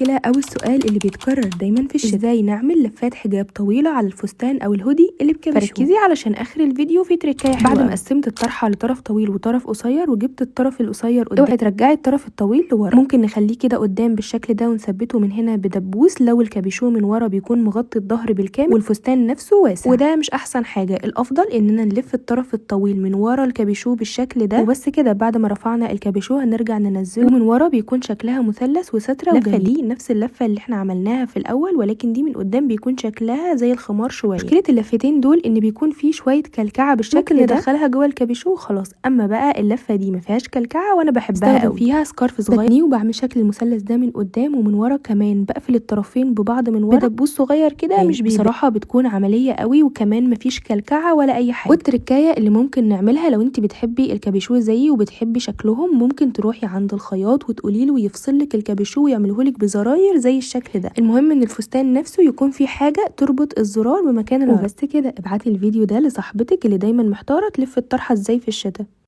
المشكلة او السؤال اللي بيتكرر دايما في الشتاء، ازاي نعمل لفات حجاب طويلة على الفستان او الهودي اللي بكابيشو. فركزي علشان اخر الفيديو في تركايه حلوة. بعد ما قسمت الطرحة لطرف طويل وطرف قصير وجبت الطرف القصير قدام، اوعي ترجعي الطرف الطويل لورا، ممكن نخليه كده قدام بالشكل ده ونثبته من هنا بدبوس لو الكابيشو من ورا بيكون مغطي الظهر بالكامل والفستان نفسه واسع، وده مش احسن حاجة. الافضل اننا نلف الطرف الطويل من ورا الكابيشو بالشكل ده وبس كده. بعد ما رفعنا الكابيشو هنرجع ننزله ومن ورا بيكون شكلها مثلث وستره وجميل. دي نفس اللفة اللي احنا عملناها في الاول، ولكن دي من قدام بيكون شكلها زي الخمار شوية. مشكلة اللفتين دول ان بيكون في شوية كلكعه بالشكل ده، ندخلها جوه الكابيشو وخلاص. اما بقى اللفة دي ما فيهاش كلكعه وانا بحبها قوي. فيها scarf صغير وبعمل شكل المثلث ده من قدام ومن ورا كمان، بقفل الطرفين ببعض من ورا بدبوس صغير كده، مش بصراحة بتكون عملية قوي وكمان مفيش كلكعه ولا اي حاجة. والتركايه اللي ممكن نعملها لو انت بتحبي الكابيشو زيي وبتحبي شكلهم، ممكن تروحي عند الخياط وتقولي له يفصل لك الكابيشو ويعمله لك بزراير زي الشكل ده. المهم ان الفستان نفسه يكون فيه حاجة تربط الزرار بمكان العرض. وبس كده. ابعتي الفيديو ده لصاحبتك اللي دايما محتارة تلف الطرحة ازاي في الشتاء.